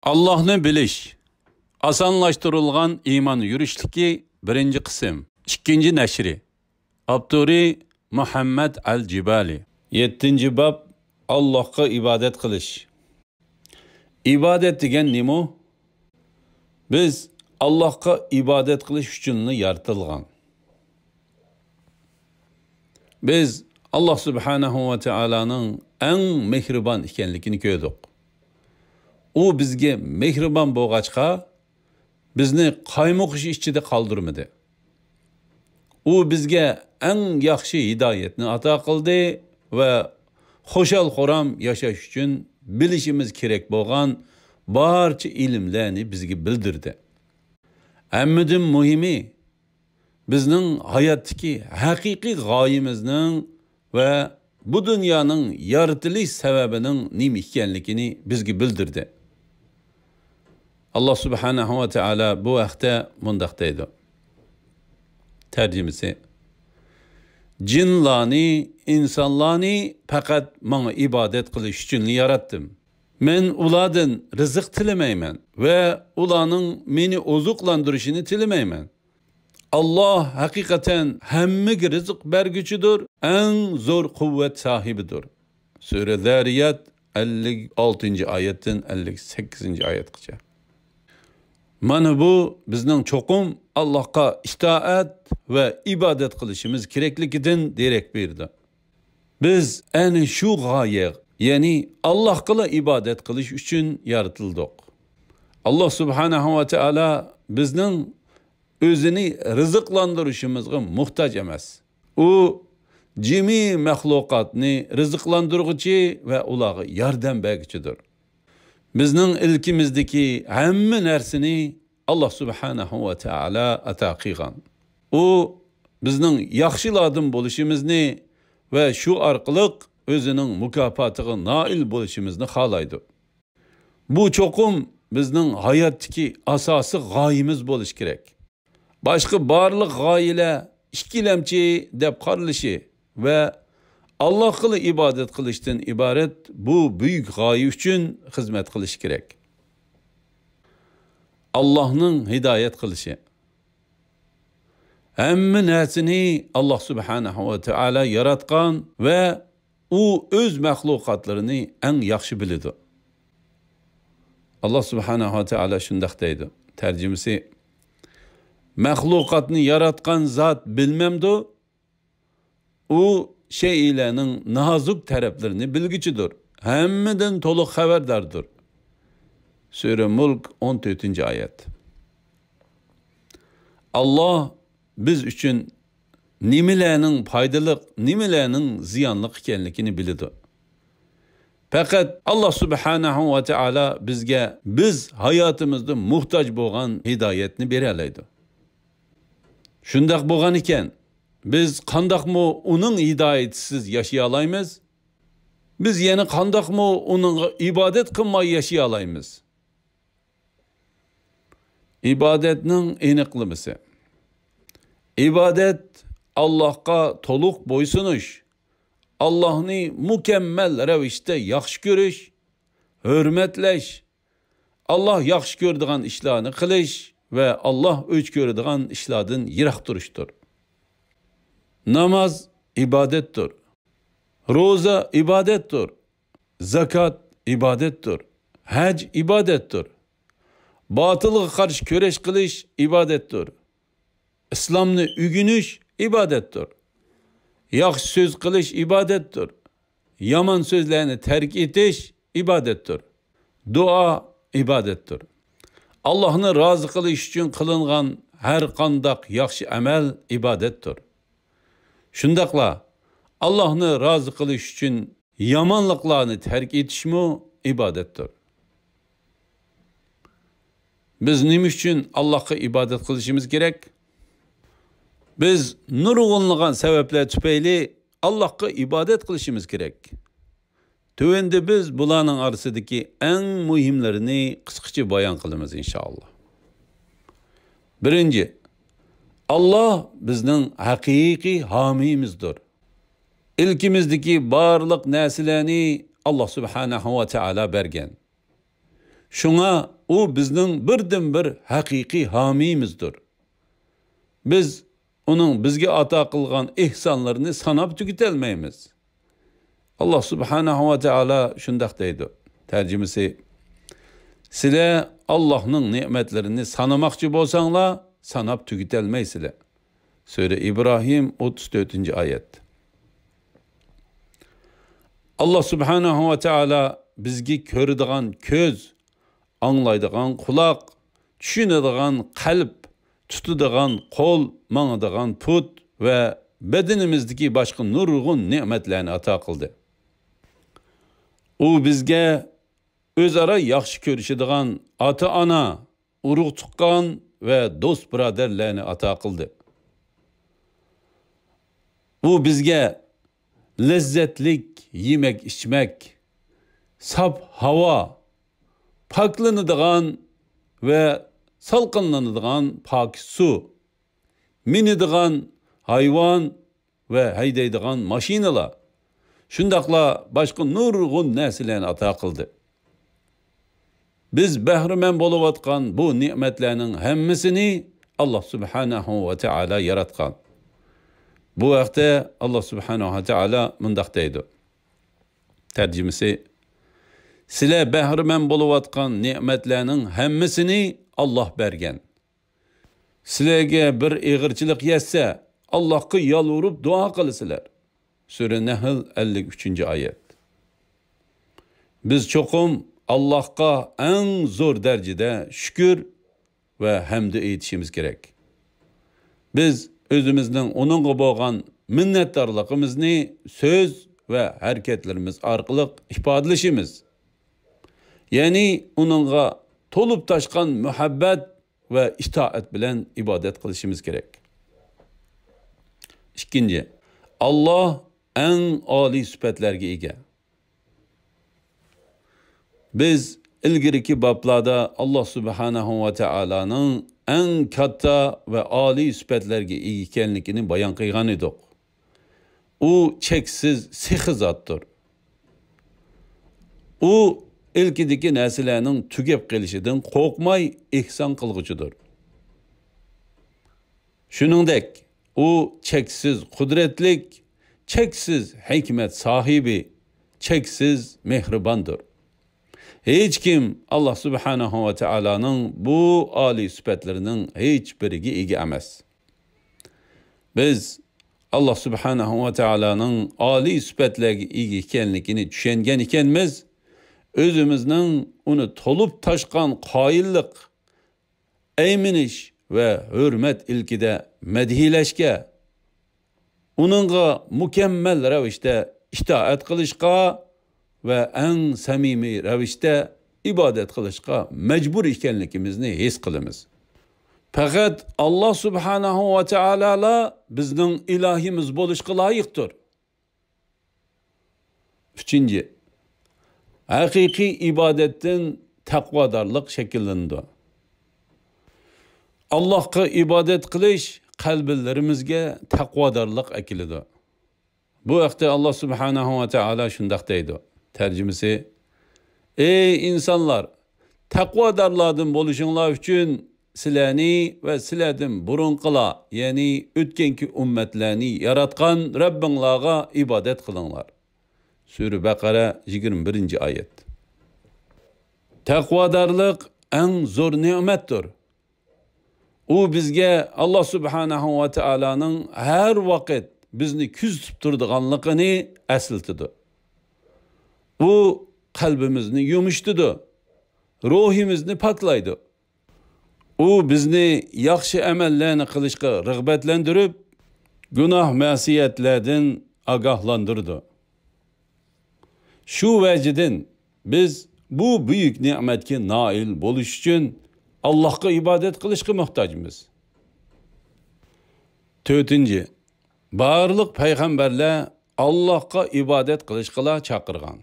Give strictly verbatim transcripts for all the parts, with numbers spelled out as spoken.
ئاللاھنى بىلىش. ئاسانلاشتۇرۇلغان ئىمان يۈرۈشلۈكى بىرىنچى قىسىم. ئىككىنچى نەشرى. ئاپتورى مۇھەممەد ئەل جىبالى. يەتتىنچى باب. ئاللاھقا ئىبادەت قىلىش. ئىبادەت دېگەن نېمە؟ بىز ئاللاھقا ئىبادەت قىلىش ئۈچۈنلا يارىتىلغان. بىز ئاللاھ سۇبھانەھۇ ۋە تائالانىڭ ئەڭ مېھرىبان ئىكەنلىكىنى كۆردۇق. ئۇ بىزگە مېھرىبان بولغاچقا، بىزنى قايمۇقۇش ئىچىدە قالدۇرمىدى. ئۇ بىزگە ئەڭ ياخشى ھىدايەتنى ئاتا قىلدى ۋە خۇشال-خۇرام ياشاش ئۈچۈن بىلىشىمىز كېرەك بولغان بارچە ئىلىملەرنى بىزگە بىلدۈردى. ھەممىدىن مۇھىمى، بىزنىڭ ھاياتتىكى ھەقىقىي غايىمىزنىڭ ۋە بۇ دۇنيانىڭ يارىتىلىش سەۋەبىنىڭ نېمە ئىكەنلىكىنى بىزگە بىلدۈردى. ئاللاھ سۇبھانەھۇ ۋە تائالا بۇ ھەقتە مۇنداق دەيدۇ. تەرجىمىسى. جىنلارنى، ئىنسانلارنى پەقەت ماڭا ئىبادەت قىلىش ئۈچۈنلا ياراتتىم. مەن ئۇلاردىن رىزىق تىلىمەيمەن ۋە ئۇلارنىڭ مېنى ئوزۇقلاندۇرۇشىنى تىلىمەيمەن. ئاللاھ ھەقىقەتەن ھەممىگە رىزىق بەرگۈچىدۇر، ئەڭ زور قۇۋۋەت ساھىبىدۇر. سۈرە زارىيات، ئەللىك ئالتىنچى ئايەتتىن ئەللىك سەككىزىنچى ئايەتكىچە. مانا بۇ بىزنىڭ چوقۇم ئاللاھقا ئىتائەت ۋە ئىبادەت قىلىشىمىز كېرەكلىكىدىن دېرەك بېرىدۇ. بىز ئەنە شۇ غايە، يەنى ئاللاھقىلا ئىبادەت قىلىش ئۈچۈن يارىتىلدۇق. ئاللاھ سۇبھانەھۇ ۋە تائالا بىزنىڭ ئۆزىنى رىزىقلاندۇرۇشىمىزغا موھتاج ئەمەس. ئۇ جىمى مەخلۇقاتنى رىزىقلاندۇرغۇچى ۋە ئۇلارغا ياردەم بەرگۈچىدۇر. بىزنىڭ ئىلكىمىزدىكى ھەممە نەرسىنى ئاللاھ سۇبھانەھۇ ۋە تائالا ئاتا قىلغان. ئۇ بىزنىڭ ياخشىلاردىن بولۇشىمىزنى ۋە شۇ ئارقىلىق ئۆزىنىڭ مۇكاپاتىغا نائىل بولۇشىمىزنى خالايدۇ. بۇ چوقۇم بىزنىڭ ھاياتتىكى ئاساسىي غايىمىز بولۇشى كېرەك. باشقا بارلىق غايىلەر ئىككىلەمچى دەپ قارىلىشى ۋە ئاللاھقىلا ئىبادەت قىلىشتىن ئىبارەت بۇ بۈيۈك غايە ئۈچۈن خىزمەت قىلىش كېرەك. ئاللاھنىڭ ھىدايەت قىلىشى. ھەممە نەرسىنى ئاللاھ سۇبھانەھۇ ۋە تائالا ياراتقان ۋە ئۇ ئۆز مەخلۇقاتلىرىنى ئەڭ ياخشى بىلىدۇ. ئاللاھ سۇبھانەھۇ ۋە تائالا شۇنداق دەيدۇ. تەرجىمىسى، مەخلۇقاتنى ياراتقان زات بىلمەمدۇ؟ ئۇ شەيئىلەرنىڭ نازۇك تەرەپلىرىنى بىلگۈچىدۇر، ھەممىدىن تولۇق خەۋەرداردۇر. سۈرە مۇلك، ئون تۆتىنچى ئايەت. ئاللاھ بىز ئۈچۈن نېمىلەرنىڭ پايدىلىق، نېمىلەرنىڭ زىيانلىق ئىكەنلىكىنى بىلىدۇ. پەقەت ئاللاھ سۇبھانەھۇ ۋە تائالا بىزگە بىز ھاياتىمىزدا موھتاج بولغان ھىدايەتنى بېرەلەيدۇ. شۇنداق بولغان ئىكەن، بىز قانداقمۇ ئۇنىڭ ھىدايىتىسىز ياشىيالايمىز؟ بىز يەنە قانداقمۇ ئۇنىڭغا ئىبادەت قىلماي ياشىيالايمىز؟ ئىبادەتنىڭ ئېنىقلىمىسى. ئىبادەت، ئاللاھقا تولۇق بويسۇنۇش، ئاللاھنى مۇكەممەل رەۋىشتە ياخشى كۆرۈش، ھۆرمەتلەش، ئاللاھ ياخشى كۆرىدىغان ئىشلارنى قىلىش ۋە ئاللاھ ئۆچ كۆرىدىغان ئىشلاردىن يىراق تۇرۇشتۇر. ناماز ئىبادەتتۇر. روزا ئىبادەتتۇر. زاكات ئىبادەتتۇر. ھەج ئىبادەتتۇر. باتىلغا قارشى كۈرەش قىلىش ئىبادەتتۇر. ئىسلامنى ئۆگىنىش ئىبادەتتۇر. ياخشى سۆز قىلىش ئىبادەتتۇر. يامان سۆزلەرنى تەرك ئېتىش ئىبادەتتۇر. دۇئا ئىبادەتتۇر. ئاللاھنى رازى قىلىش ئۈچۈن قىلىنغان ھەر قانداق ياخشى ئەمەل ئىبادەتتۇر. شۇنداقلا ئاللاھنى رازى قىلىش ئۈچۈن يامانلىقلارنى تەرك ئېتىشمۇ ئىبادەتتۇر. بىز نېمە ئۈچۈن ئاللاھقا ئىبادەت قىلىشىمىز كېرەك؟ بىز نۇرغۇنلىغان سەۋەبلەر تۈپەيلى ئاللاھقا ئىبادەت قىلىشىمىز كېرەك. تۆۋەندە بىز بۇلارنىڭ ئارىسىدىكى ئەڭ مۇھىملىرىنى قىسقىچە بايان قىلىمىز، ئىنشائاللا. بىرىنچى، ئاللاھ بىزنىڭ ھەقىقىي ھامىيىمىزدۇر. ئىلكىمىزدىكى بارلىق نەرسىلەرنى ئاللاھ سۇبھانەھۇ ۋە تائالا بەرگەن. شۇڭا ئۇ بىزنىڭ بىردىنبىر ھەقىقىي ھامىيىمىزدۇر. بىز ئۇنىڭ بىزگە ئاتا قىلغان ئېھسانلىرىنى ساناپ تۈگىتەلمەيمىز. ئاللا سۇبھانەھۇ ۋە تائالا شۇنداق دەيدۇ. تەرجىمىسى، سىلەر ئاللاھنىڭ نېمەتلىرىنى سانىماقچى بولساڭلار، ساناپ تۈگىتەلمەيسىلەر. سۈرە ئىبراھىم، ئوتتۇز تۆتىنچى ئايەت. ئاللا سۇبھانەھۇ ۋە تائالا بىزگە كۆرىدىغان كۆز، ئاڭلايدىغان قۇلاق، چۈشىنىدىغان قەلب، تۇتىدىغان قول، ماڭىدىغان پۇت ۋە بەدىنىمىزدىكى باشقا نۇرغۇن نېمەتلەرنى ئاتا قىلدى. ئۇ بىزگە ئۆزئارا ياخشى كۆرۈشىدىغان ئاتا-ئانا، ئۇرۇق-تۇغقان ۋە دوست-بۇرادەرلەرنى ئاتا قىلدى. ئۇ بىزگە لەززەتلىك يېمەك-ئىچمەك، ساپ ھاۋا، پاكلىنىدىغان ۋە سالقىنلىنىدىغان پاكىز سۇ، مىنىدىغان ھايۋان ۋە ھەيدەيدىغان ماشىنىلار، شۇنداقلا باشقا نۇرغۇن نەرسىلەرنى ئاتا قىلدى. بىز بەھرىمەن بولۇۋاتقان بۇ نېمەتلەرنىڭ ھەممىسىنى ئاللا سۇبھانەھۇ ۋە تائالا ياراتقان. بۇ ھەقتە ئاللا سۇبھانەھۇ ۋە تائالا مۇنداق دەيدۇ. تەرجىمىسى، سىلەر بەھرىمەن بولۇۋاتقان نېمەتلەرنىڭ ھەممىسىنى ئاللا بەرگەن. سىلەرگە بىر ئېغىرچىلىق يەتسە، ئاللاھقا يالۋۇرۇپ دۇئا قىلىسىلەر. سۈرە نەھل، ئەللىك ئۈچىنچى ئايەت. بىز چوقۇم ئاللاھقا ئەڭ زور دەرىجىدە شۈكۈر ۋە ھەمدۇ ئېيتىشىمىز كېرەك. بىز ئۆزىمىزنىڭ ئۇنىڭغا بولغان مىننەتدارلىقىمىزنى سۆز ۋە ھەرىكەتلىرىمىز ئارقىلىق ئىپادىلىشىمىز. يەنى ئۇنىڭغا تولۇپ تاشقان مۇھەببەت ۋە ئىتائەت بىلەن ئىبادەت قىلىشىمىز كېرەك. ئىككىنچى، ئاللا ئەڭ ئالىي سۈپەتلەرگە ئىگە. بىز ئىلگىرىكى بابلاردا ئاللا سۇبھانەھۇ ۋە تائالانىڭ ئەڭ كاتتا ۋە ئالىي سۈپەتلەرگە ئىگە ئىكەنلىكىنى بايان قىلغان ئىدۇق. ئۇ چەكسىز سېخىي زاتتۇر. ئۇ ئىلكىدىكى نەرسىلەرنىڭ تۈگەپ قېلىشىدىن قورقماي ئېھسان قىلغۇچىدۇر. شۇنىڭدەك، ئۇ چەكسىز قۇدرەتلىك، چەكسىز ھېكمەت ساھىبى، چەكسىز مېھرىباندۇر. ھېچكىم ئاللا سۇبھانەھۇ ۋە تائالانىڭ بۇ ئالىي سۈپەتلىرىنىڭ ھېچبىرىگە ئىگە ئەمەس. بىز ئاللا سۇبھانەھۇ ۋە تائالانىڭ ئالىي سۈپەتلەرگە ئىگە ئىكەنلىكىنى چۈشەنگەن ئىكەنمىز، ئۆزىمىزنىڭ ئۇنى تولۇپ تاشقان قايىللىق، ئەيمىنىش ۋە ھۆرمەت ئىلكىدە مەدھىيلەشكە، ئۇنىڭغا مۇكەممەل رەۋىشتە ئىتائەت قىلىشقا ۋە ئەڭ سەمىمىي رەۋىشتە ئىبادەت قىلىشقا مەجبۇر ئىكەنلىكىمىزنى ھېس قىلىمىز. پەقەت ئاللا سۇبھانەھۇ ۋە تائالالا بىزنىڭ ئىلاھىمىز بولۇشقا لايىقتۇر. ئۈچىنچى، ھەقىقىي ئىبادەتتىن تەقۋادارلىق شەكىللىنىدۇ. ئاللاھقا ئىبادەت قىلىش قەلبلىرىمىزگە تەقۋادارلىق ئەكېلىدۇ. بۇ ھەقتە ئاللا سۇبھانەھۇ ۋە تائالا شۇنداق دەيدۇ. تەرجىمىسى، ئەي ئىنسانلار، تەقۋادارلاردىن بولۇشۇڭلار ئۈچۈن سىلەرنى ۋە سىلەردىن بۇرۇنقىلار، يەنى ئۆتكەنكى ئۈممەتلەرنى ياراتقان رەببىڭلارغا ئىبادەت قىلىڭلار. سۈرە بەقەرە، يىگىرمە بىرىنچى ئايەت. تەقۋادارلىق ئەڭ زور نېمەتتۇر. ئۇ بىزگە ئاللا سۇبھانەھۇ ۋە تائالانىڭ ھەر ۋاقىت بىزنى كۆزىتىپ تۇرىدىغانلىقىنى ئەسلىتىدۇ. ئۇ قەلبىمىزنى يۇمشىتىدۇ، روھىمىزنى پاكلايدۇ. ئۇ بىزنى ياخشى ئەمەللەرنى قىلىشقا رىغبەتلەندۈرۈپ، گۇناھ-مەسىيەتلەردىن ئاگاھلاندۇرىدۇ. شۇ ۋەجىدىن بىز بۇ بۈيۈك نېمەتكە نائىل بولۇش ئۈچۈن ئاللاھقا ئىبادەت قىلىشقا موھتاجمىز. تۆتىنچى، بارلىق پەيغەمبەرلەر ئاللاھقا ئىبادەت قىلىشقىلا چاقىرغان.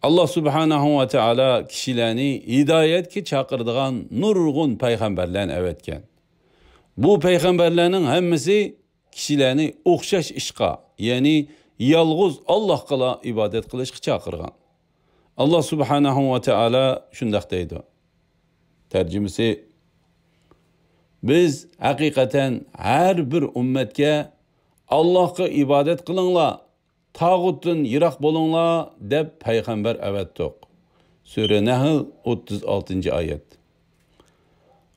ئاللا سۇبھانەھۇ ۋە تائالا كىشىلەرنى ھىدايەتكە چاقىرىدىغان نۇرغۇن پەيغەمبەرلەرنى ئەۋەتكەن. بۇ پەيغەمبەرلەرنىڭ ھەممىسى كىشىلەرنى ئوخشاش ئىشقا، يەنى يالغۇز ئاللاھقىلا ئىبادەت قىلىشقا چاقىرغان. ئاللا سۇبھانەھۇ ۋە تائالا شۇنداق دەيدۇ. تەرجىمىسى، بىز ھەقىقەتەن ھەر بىر ئۈممەتكە «ئاللاھقا ئىبادەت قىلىڭلار، تاغۇتتىن يىراق بولۇڭلار» دەپ پەيغەمبەر ئەۋەتتۇق. سۈرە نەھل، ئوتتۇز ئالتىنچى ئايەت.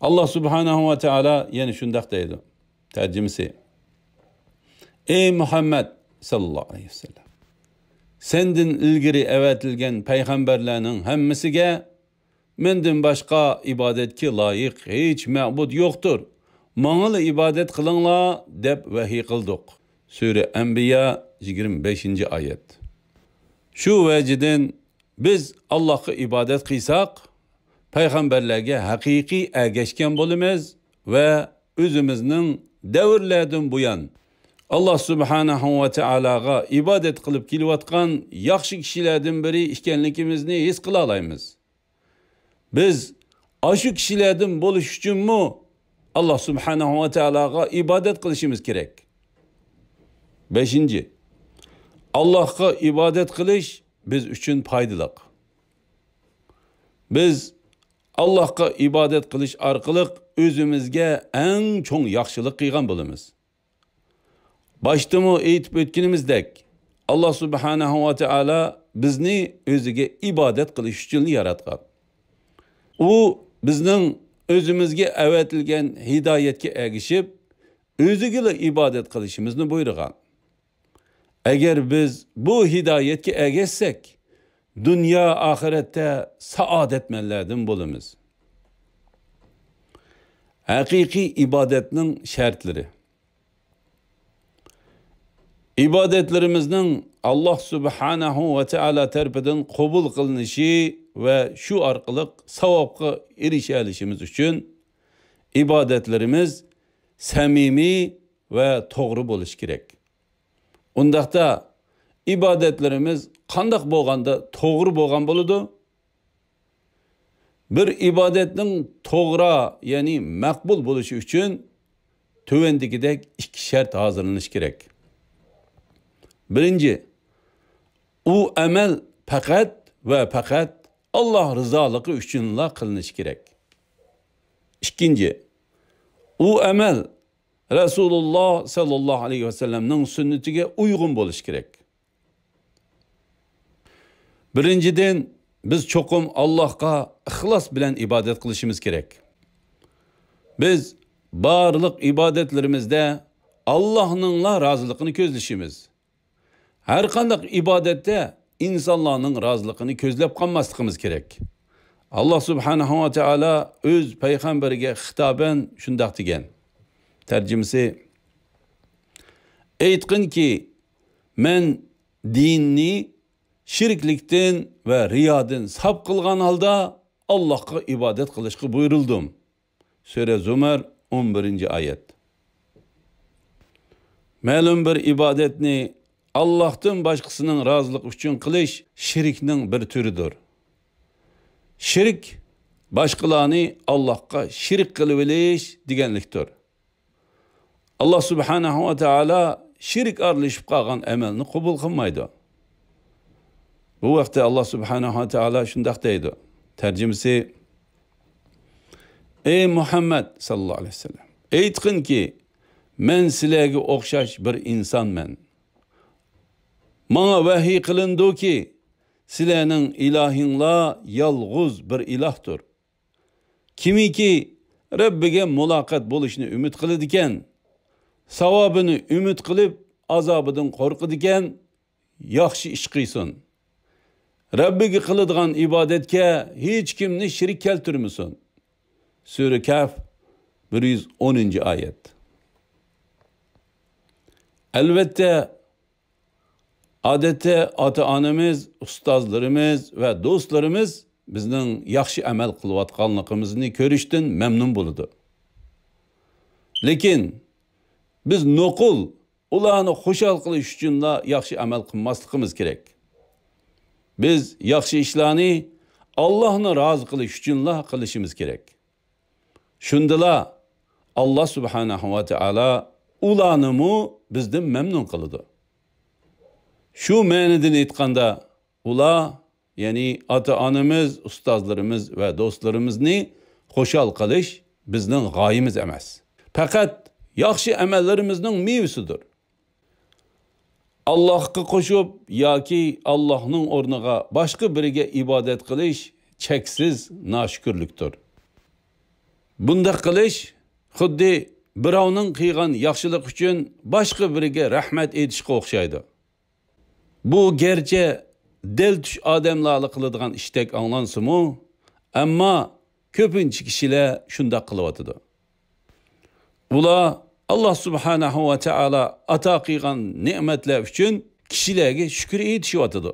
ئاللا سۇبھانەھۇ ۋە تائالا يەنە شۇنداق دەيدۇ. تەرجىمىسى، ئەي مۇھەممەد ساللاللاھۇ ئەلەيھى ۋەسەللەم، سەندىن ئىلگىرى ئەۋەتىلگەن پەيغەمبەرلەرنىڭ ھەممىسىگە «مەندىن باشقا ئىبادەتكە لايىق ھېچ مەبۇد يوقتۇر، ماڭىلا ئىبادەت قىلىڭلار» دەپ ۋەھىي قىلدۇق. سۈرە ئەنبىيا، يىگىرمە بەشىنچى ئايەت. شۇ ۋەجىدىن بىز ئاللاھقا ئىبادەت قىلساق، پەيغەمبەرلەرگە ھەقىقىي ئەگەشكەن بولىمىز ۋە ئۆزىمىزنىڭ دەۋرلەردىن بۇيان ئاللا سۇبھانەھۇ ۋە تائالاغا ئىبادەت قىلىپ كېلىۋاتقان ياخشى كىشىلەردىن بىرى ئىكەنلىكىمىزنى ھېس قىلالايمىز. بىز ئاشۇ كىشىلەردىن بولۇش ئۈچۈنمۇ ئاللا سۇبھانەھۇ ۋە تائالاغا ئىبادەت قىلىشىمىز كېرەك. بەشىنچى، ئاللاھقا ئىبادەت قىلىش بىز ئۈچۈن پايدىلىق. بىز ئاللاھقا ئىبادەت قىلىش ئارقىلىق ئۆزىمىزگە ئەڭ چوڭ ياخشىلىق قىلغان بولىمىز. باشتىمۇ ئېيتىپ ئۆتكىنىمىزدەك، ئاللا سۇبھانەھۇ ۋە تائالا بىزنى ئۆزىگە ئىبادەت قىلىش ئۈچۈن ياراتقان. ئۇ بىزنىڭ ئۆزىمىزگە ئەۋەتىلگەن ھىدايەتكە ئەگىشىپ، ئۆزىگىلا ئىبادەت قىلىشىمىزنى بۇيرۇغان. ئەگەر بىز بۇ ھىدايەتكە ئەگەشسەك، دۇنيا ئاخىرەتتە سائادەتمەنلەردىن بولىمىز. ھەقىقىي ئىبادەتنىڭ شەرتلىرى. ئىبادەتلىرىمىزنىڭ ئاللا سۇبھانەھۇ ۋە تائالا تەرىپىدىن قوبۇل قىلىنىشى ۋە شۇ ئارقىلىق ساۋابقا ئېرىشەلىشىمىز ئۈچۈن ئىبادەتلىرىمىز سەمىمىي ۋە توغرا بولۇشى كېرەك. ئۇنداقتا ئىبادەتلىرىمىز قانداق بولغاندا توغرا بولغان بولىدۇ؟ بىر ئىبادەتنىڭ توغرا، يەنى مەقبۇل بولۇشى ئۈچۈن تۆۋەندىكىدەك ئىككى شەرت ھازىرلىنىشى كېرەك. بىرىنچى، ئۇ ئەمەل پەقەت ۋە پەقەت ئاللا رىزالىقى ئۈچۈنلا قىلىنىشى كېرەك. ئىككىنچى، ئۇ ئەمەل رەسۇلۇللا ساللاللاھۇ ئەلەيھى ۋەسەللەمنىڭ سۈننىتىگە ئۇيغۇن بولۇشى كېرەك. بىرىنچىدىن، بىز چوقۇم ئاللاھقا ئىخلاس بىلەن ئىبادەت قىلىشىمىز كېرەك. بىز بارلىق ئىبادەتلىرىمىزدە ئاللاھنىڭلا رازىلىقىنى كۆزلىشىمىز. ھەر قانداق ئىبادەتتە ئىنسانلارنىڭ رازىلىقىنى كۆزلەپ قالماسلىقىمىز كېرەك. ئاللا سۇبھانەھۇ ۋە تائالا ئۆز پەيغەمبىرىگە خىتابەن شۇنداق دېگەن. تەرجىمىسى، ئېيتقىنكى، مەن دىننى شىركلىكتىن ۋە رىيادىن ساپ قىلغان ھالدا ئاللاھقا ئىبادەت قىلىشقا بۇيرۇلدۇم. سۈرە زۇمەر، ئون بىرىنچى ئايەت. مەلۇم بىر ئىبادەتنى ئاللاھتىن باشقىسىنىڭ رازىلىقى ئۈچۈن قىلىش شىركنىڭ بىر تۈرىدۇر. شىرك باشقىلارنى ئاللاھقا شېرىك قىلىۋېلىش دېگەنلىكتۇر. ئاللا سۇبھانەھۇ ۋە تائالا شىرك ئارىلىشىپ قالغان ئەمەلنى قوبۇل قىلمايدۇ. بۇ ۋاقىتتا ئاللا سۇبھانەھۇ ۋە تائالا شۇنداق دەيدۇ. تەرجىمىسى، ئەي مۇھەممەد ساللاللاھۇ ئەلەيھى ۋەسەللەم، ئېيتقىنكى، مەن سىلەرگە ئوخشاش بىر ئىنسانمەن. ماڭا ۋەھىي قىلىنىدۇكى، سىلەرنىڭ ئىلاھىڭلار يالغۇز بىر ئىلاھتۇر. كىمكى رەببىگە مۇلاقات بولۇشنى ئۈمىد قىلىدىكەن، ساۋابىنى ئۈمىد قىلىپ، ئازابىدىن قورقىدىكەن، ياخشى ئىش قىلسۇن. رەببىگە قىلىدىغان ئىبادەتكە ھېچكىمنى شېرىك كەلتۈرمىسۇن. سۈرە كەھف، بىر يۈز ئونىنچى ئايەت. ئەلۋەتتە، ئادەتتە ئاتا-ئانىمىز، ئۇستازلىرىمىز ۋە دوستلىرىمىز بىزنىڭ ياخشى ئەمەل قىلىۋاتقانلىقىمىزنى كۆرۈشتىن مەمنۇن بولىدۇ. لېكىن بىز نوقۇل ئۇلارنى خۇشال قىلىش ئۈچۈنلا ياخشى ئەمەل قىلماسلىقىمىز كېرەك. بىز ياخشى ئىشلارنى ئاللاھنى رازى قىلىش ئۈچۈنلا قىلىشىمىز كېرەك. شۇندىلا ئاللا سۇبھانەھۇ ۋە تائالا ئۇلارنىمۇ بىزدىن مەمنۇن قىلىدۇ. شۇ مەنىدىن ئېيتقاندا، ئۇلار يەنى ئاتا-ئانىمىز، ئۇستازلىرىمىز ۋە دوستلىرىمىزنى خۇشال قىلىش بىزنىڭ غايىمىز ئەمەس. پەقەت ياخشى ئەمەللىرىمىزنىڭ مېۋىسىدۇر. ئاللاھقا قوشۇپ ياكى ئاللاھنىڭ ئورنىغا باشقا بىرىگە ئىبادەت قىلىش چەكسىز ناشۈكۈرلۈكتۇر. بۇنداق قىلىش خۇددى بىراۋنىڭ قىلغان ياخشىلىق ئۈچۈن باشقا بىرىگە رەھمەت ئېيتىشقا ئوخشايدۇ. بۇ گەرچە دەل چۈش ئادەملەرلا قىلىدىغان ئىشتەك ئاڭلانسىمۇ، ئەمما كۆپىنچە كىشىلەر شۇنداق قىلىۋاتىدۇ. ئۇلار ئاللاھ سۇبھانەھۇ ۋە تائالا ئاتا قىلغان نېمەتلەر ئۈچۈن كىشىلەرگە شۈكۈر ئېيتىشىۋاتىدۇ.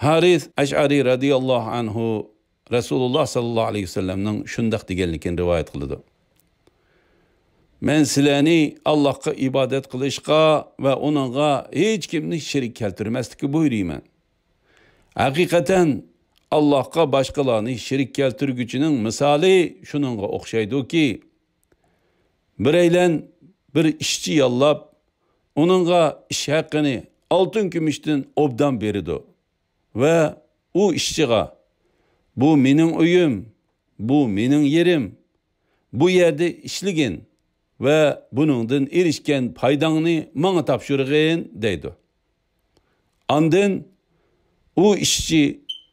ھارىس ئەشئەرى رەزىياللاھۇ ئەنھۇ رەسۇلۇللاھ ساللاللاھۇ ئەلەيھى ۋەسەللەمنىڭ شۇنداق دېگەنلىكىنى رىۋايەت قىلىدۇ: مەن سىلەرنى ئاللاھقا ئىبادەت قىلىشقا ۋە ئۇنىڭغا ھېچكىمنى شېرىك كەلتۈرمەسلىككە بۇيرۇيمەن. ھەقىقەتەن، ئاللاھقا باشقىلارنى شېرىك كەلتۈرگۈچىنىڭ مىسالى شۇنىڭغا ئوخشايدۇكى، بىرەيلەن بىر ئىشچى ياللاپ، ئۇنىڭغا ئىش ھەققىنى ئالتۇن-كۈمۈشتىن ئوبدان بېرىدۇ ۋە ئۇ ئىشچىغا: «بۇ مېنىڭ ئۆيۈم، بۇ مېنىڭ يېرىم، بۇ يەردە ئىشلىگىن ۋە بۇنىڭدىن ئېرىشكەن پايداڭنى ماڭا تاپشۇرغىن» دەيدۇ. ئاندىن ئۇ ئىشچى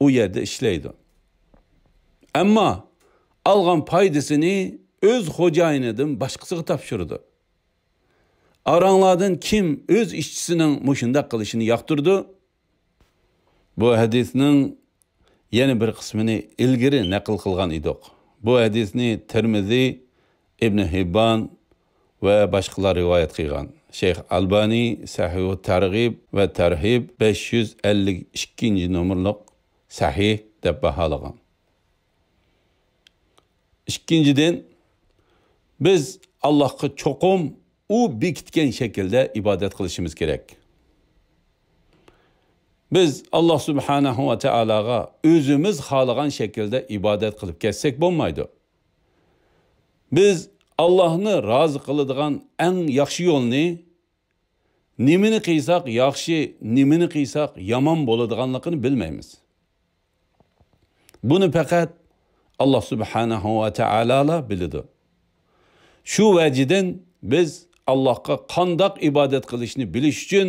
ئۇ يەردە ئىشلەيدۇ. ئەمما ئالغان پايدىسىنى ئۆز خوجايىنىدىن باشقىسىغا تاپشۇرىدۇ. ئاراڭلاردىن كىم ئۆز ئىشچىسىنىڭ مۇشۇنداق قىلىشىنى ياقتۇرىدۇ؟ بۇ ھەدىسنىڭ يەنە بىر قىسمىنى ئىلگىرى نەقىل قىلغان ئىدۇق. بۇ ھەدىسنى تىرمىزى، ئىبنى ھىببان ۋە باشقىلار رىۋايەت قىلغان. شەيخ ئەلبانى سەھىھۇ تەرغىب ۋە تەرھىب بەش يۈز ئەللىك ئىككىنچى نومۇرلۇق سەھىھ دەپ باھالىغان. ئىككىنچىدىن، بىز ئاللاھقا چوقۇم ئۇ بېكىتكەن شەكىلدە ئىبادەت قىلىشىمىز كېرەك. بىز ئاللاھ سۇبھانەھۇ ۋە تائالاغا ئۆزىمىز خالىغان شەكىلدە ئىبادەت قىلىپ كەتسەك بولمايدۇ. بىز ئاللاھنى رازى قىلىدىغان ئەڭ ياخشى يولنى، نېمىنى قىلساق ياخشى، نېمىنى قىلساق يامان بولىدىغانلىقىنى بىلمەيمىز. بۇنى پەقەت ئاللاھ سۇبھانەھۇ ۋە تائالالا بىلىدۇ. شۇ ۋەجىدىن بىز ئاللاھقا قانداق ئىبادەت قىلىشنى بىلىش ئۈچۈن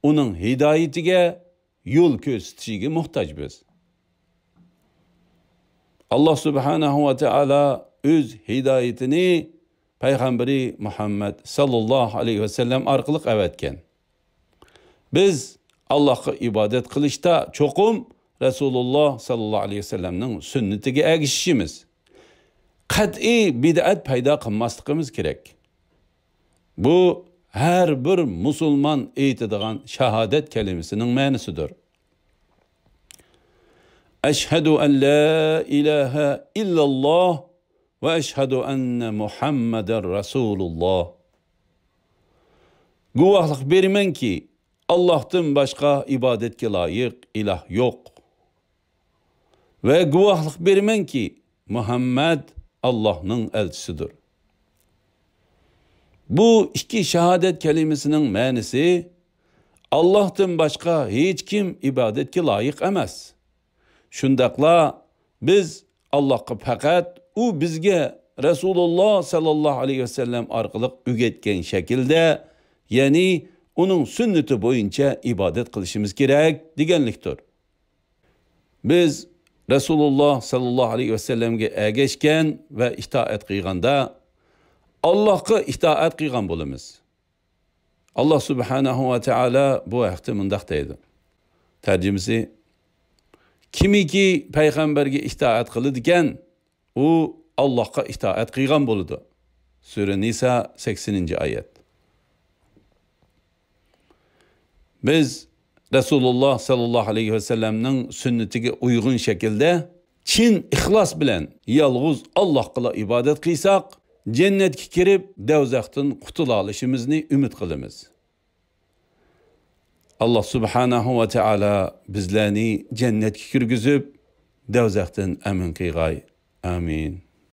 ئۇنىڭ ھىدايىتىگە، يول كۆرسىتىشىگە موھتاجبىز. ئاللاھ سۇبھانەھۇ ۋە تائالا ئۆز ھىدايىتىنى پەيغەمبىرى مۇھەممەد ساللاللاھۇ ئەلەيھى ۋەسەللەم ئارقىلىق ئەۋەتكەن. بىز ئاللاھقا ئىبادەت قىلىشتا چوقۇم رەسۇلۇللاھ ساللاللاھۇ ئەلەيھى ۋەسەللەمنىڭ سۈننىتىگە ئەگىشىشىمىز، قەتئىي بىدئەت پەيدا قىلماسلىقىمىز كېرەك. بۇ ھەر بىر مۇسۇلمان ئېيتىدىغان شاھادەت كەلىمىسىنىڭ مەنىسىدۇر. ئەشھەدۇ ئەن لا ئىلاھە ئىللاللاھ ۋە ئەشھەدۇ ئەننە مۇھەممەدەن رەسۇلۇللاھ. گۇۋاھلىق بېرىمەنكى، ئاللاھتىن باشقا ئىبادەتكە لايىق ئىلاھ يوق. ۋە گۇۋاھلىق بېرىمەنكى، مۇھەممەد ئاللاھنىڭ ئەلچىسىدۇر. بۇ ئىككى شاھادەت كەلىمىسىنىڭ مەنىسى، ئاللاھتىن باشقا ھېچكىم ئىبادەتكە لايىق ئەمەس. شۇنداقلا بىز ئاللاھقا پەقەت ئۇ بىزگە رەسۇلۇللاھ ساللاللاھۇ ئەلەيھى ۋەسەللەم ئارقىلىق ئۆگەتكەن شەكىلدە، يەنى ئۇنىڭ سۈننىتى بويىچە ئىبادەت قىلىشىمىز كېرەك دېگەنلىكتۇر. بىز رەسۇلۇللاھ ساللاللاھۇ ئەلەيھى ۋەسەللەمگە ئەگەشكەن ۋە ئىتائەت قىلغاندا، ئاللاھقا ئىتائەت قىلغان بولىمىز. ئاللاھ سۇبھانەھۇ ۋە تائالا بۇ ھەقتە مۇنداق دەيدۇ. تەرجىمىسى، كىمكى پەيغەمبەرگە ئىتائەت قىلىدىكەن، ئۇ ئاللاھقا ئىتائەت قىلغان بولىدۇ. سۈرە نىسا، سەكسىنىنچى ئايەت. بىز رەسۇلۇللاھ ساللاللاھۇ ئەلەيھى ۋەسەللەمنىڭ سۈننىتىگە ئۇيغۇن شەكىلدە چىن ئىخلاس بىلەن يالغۇز ئاللاھقىلا ئىبادەت قىلساق، جەننەتكە كىرىپ، دوزاختىن قۇتۇلالىشىمىزنى ئۈمىد قىلىمىز. ئاللاھ سۇبھانەھۇ ۋە تائالا بىزلەرنى جەننەتكە كىرگۈزۈپ، دوزاختىن ئەمىن قىلغاي. ئامىن.